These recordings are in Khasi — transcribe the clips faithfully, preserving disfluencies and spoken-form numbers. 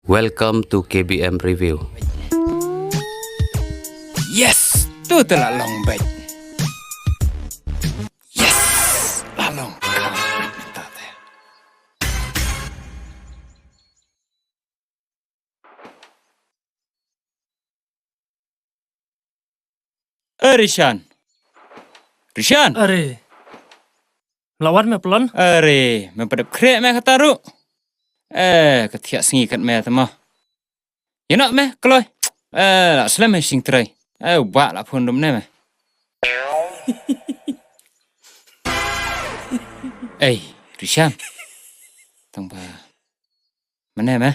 Welcome to K B M Review. Yes, tu te la long beit. Yes, la long. Eh, Rishan. Rishan. Are. La wan me Phlon? Are, me pat dep khreh me kata ruh. Eh, ka thiah sngi kat me tama. Ïa noh me, kloi. Eh, la slem me sing trei. Eh, u bah la phone dum ne me. Eh, Rishan. Tang ba. Mane me?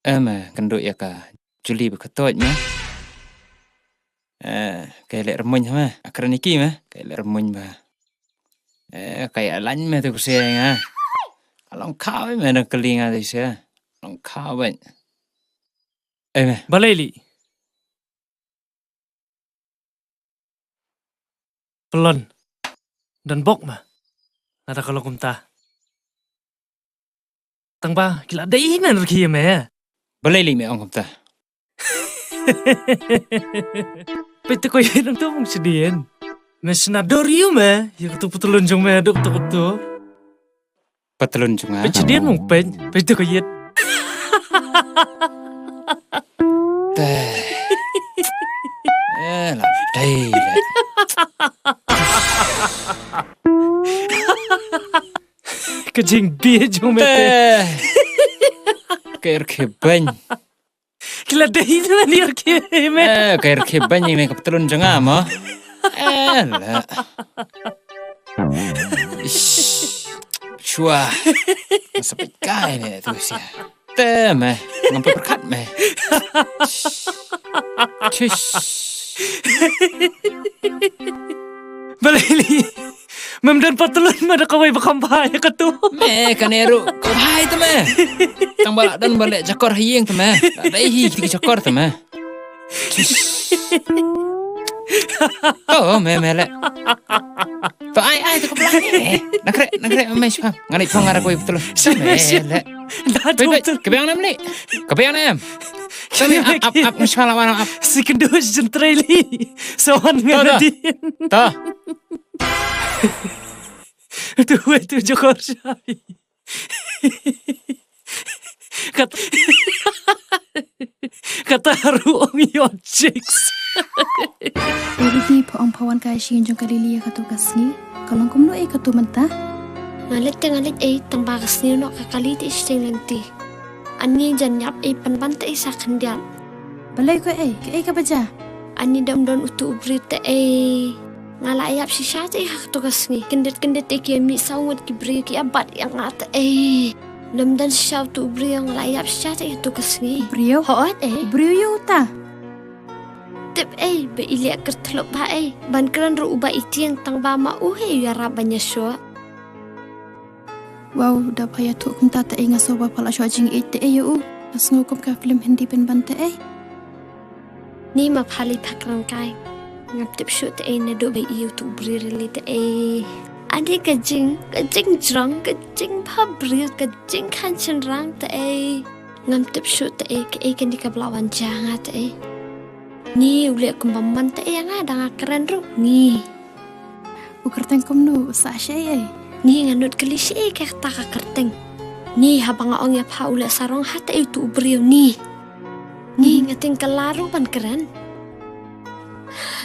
Eh, me kynduh ïa ka Julie ba ka toit me. Eh, ka leh rmuin me. Akren iki me. Ka leh rmuin ba. Eh, ka ïa lain me tu kusia nga. Ka long khaw me na kali nga tu sia. Long khaw me. Eh, me. Balei li? Phlon. Don bok ma. Lada ka long kumta. Tang ba, ki la dei hi men rkhi me. Balei li me ong kumta. Peit te ko ïa nang tu mung sdien. Me sna dor ïu me, ïa katu patlun jong me duk tu katu. Patlun jong nga. Peit sdien mung peit, peit te ko ïet. Te. Eh, la dei le. Ka jingbit jong me te. Te. Ka rkhi beiñ. Ki la dei te me ni rkhi me. Eh, ka rkhi beiñ me ka patlun jong nga mo. Eh, la. Ish. Shwa. Sa peit kai me tu sia. Te me, ngam pyrkhat me. Chish. Balei li. Mem don patlun me da kawei ba kham bha ïa katu. Me kane ruh, ka bha ïa te me. Tang ba la don ba leh jakor ha ïing te me. La dei hi ki jakor te me. Oh, me, me leh. To ai, ai, to ka plang. Eh, nakre, nakre, me shwa. Ngani pang ara koi betul. Me leh. Dah tu betul. Kebiang nam ni. Kebiang nam. Tami ap, ap, ap, shwa lawan ap. Second dose jentrei li. Sawan ngani. To. Tu, tu jokor shai. Kat-, kata ruh ong ïoh chicks. Ïa phi pha ong pha wan ka shin jong ka Lily ïa katu ka sngi. Ka long kumno ei katu mynta? Nga leit te nga leit ei tang ba ka sngi noh ka kali te shteng lynti. Ani jan ïap ei pynban te ei sa khyndiat. Balei ko ei, ka ei ka ba jia? Ani dam don utu u briew te ei. Nga la ïap shisha te ei ha katu ka sngi. Kyndit kyndit te ki mih saw ngut ki briew ki ïa bat ïa nga te ei. Dam don shisha utu u briew nga la ïap shisha te ei ha katu ka sngi. Briew? Hooid ei. Briew ïa uta. Tip ei ba i leh kyrthlop bha ei. Ban kren ruh u ba i tieng tang ba ma u hei u ïarap ban ïashoh. Wow, da pha ïathuh kumta te ei nga sngew ba pha la shu jingïeit te ei ïa u. Nga sngew kum ka film Hindi pynban te ei. Ni ma pha lei pha kren kai. Ngam tip shuh te ei naduh ba ïa utu u briew rili te ei. Ani ka jing, ka jingjrong, ka jingbhabriew, ka jingkhan shynrang te ei. Ngam tip shuh te ei, ka ei kane ka ba la wan jia nga te ei. Ni u leh kumba man te ei ïa nga da nga kren ruh. Ni. U kyrteng kumno, u sah shaei ei? Ni nga nud kylli shaei kata ka kyrteng. Ni haba nga ong ïa pha u leh sarong ha te ei utu u briew ni. Ni nga tieng kylla ruh ban kren.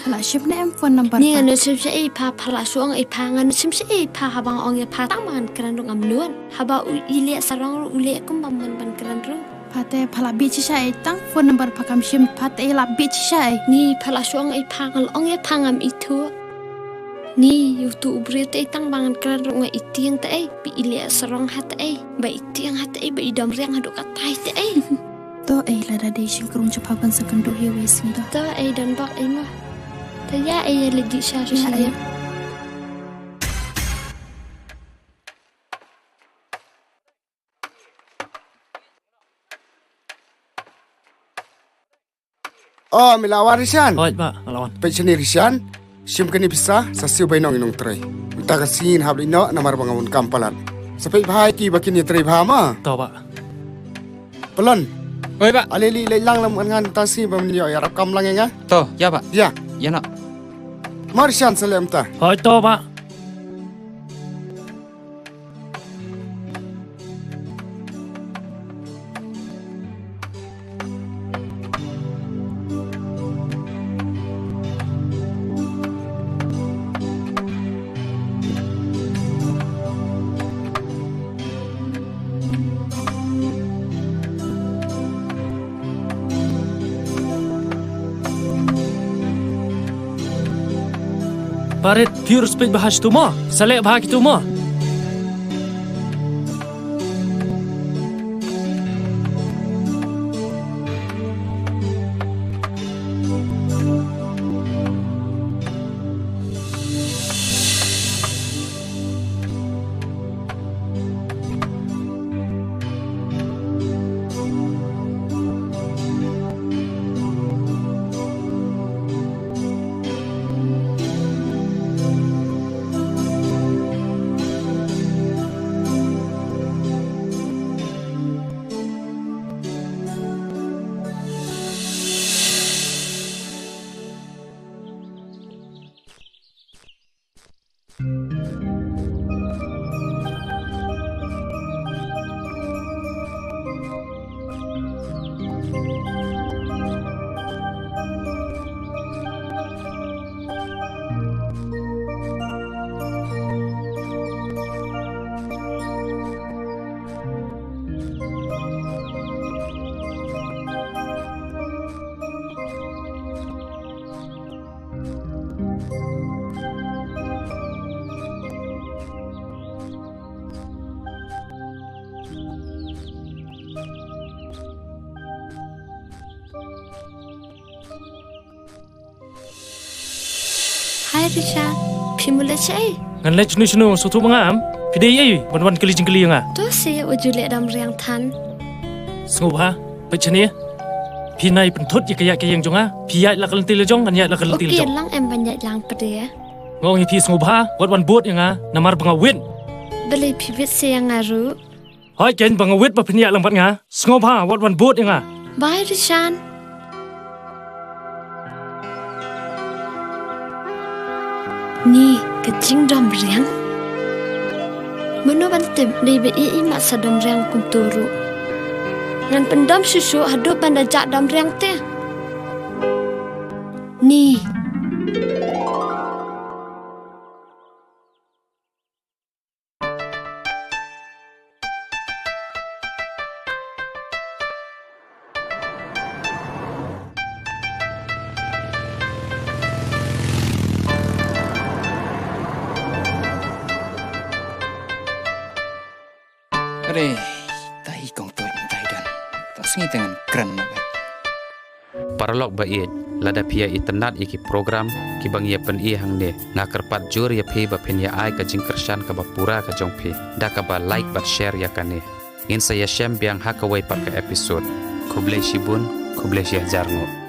Pha la shim ne em phone number? Ni nga nud shim shaei pha, pha la shu ong ei pha, nga nud shim shaei pha haba nga ong ïa pha tang ba ngan kren ruh ngam nud. Haba u i leh sarong ruh u leh kumba man ban kren ruh. Pha te pha la bieit shisha ei tang phone number pha kam shim pha te ei la bieit shisha ei. Ni pha la shu ong ei pha ngan ong ïa pha ngam ithuh. Ni utu u briew te ei tang ba ngan kren ruh nga i tieng te ei ba i leh sarong ha te ei ba i tieng ha te ei ba i dom riang haduh katai te ei. To ei lada dei shynkrung jong pha ban sa kynduh ïa wei sngi to. To ei don bok ei mo. To ïa ei ïa leit dih sha sha ei. Oh, me la wan Rishan. Hooid bah, nga la wan. Peit shane Rishan. Shim kane pisa, sa siew bai nong i nongtrei. Mynta ka sngi ngin hap leit noh namar ba nga bun kam palat. Sa peit bha ïa ki ba kin ïatrei bha ma. To bah. Phlon, Oi, bah. Ale li leit lang lam ngan ta si ba men ïoh ïarap kam lang ïa nga. To, ïa, bah. Ïa. Ïa, noh. Mar shan sa lem ta. Hoi, to, bah. Barit, phi respect bha ha kitu mo. Sa leh bha ha kitu mo. Hai Rishan, phi mut leh shaei? Ngan leit shano shano, sngewthuh ba nga am. Phi dei ei ban wan kylli jingkylli ïa nga? To se u ju leh dom riang than. Sngewbha, peit shane. Phi nai pynthut ïa ka ïaid ka ïeng jong nga. Phi ïaid la ka lynti la jong, ngan ïaid la ka lynti la jong. Lang em ban ïaid lang pyrthei. Nga ong ïa phi sngewbha, wat wan bud ïa nga, namar ba nga wit. Balei phi wit se ïa nga ruh? Hooid keiñ ba nga wit ba phin ïaid lang bad nga. Sngewbha wat wan bud ïa nga. Bye Rishan. Ni ka jingdom riang. Mano ban tip dei ba i i ma sa dom riang kumto ruh. Ngan pyndom shuh shuh haduh ban da jah dom riang te. Ni. Are, tai kong toi tai dan. Ta sngi te ngan kren na ba. Paralok ba ïeit, lada phi ïa itynnad ïa ki program kiba ngi ïa pyni hangne, nga kyrpad jur ïa phi ba phin ïa ai ka jingkyrshan kaba pura ka jong phi da kaba like bad share ïa kane. Ngin sa ïa shem biang ha kawei pat ka episode. Khublei shibun, khublei shihajar nguh.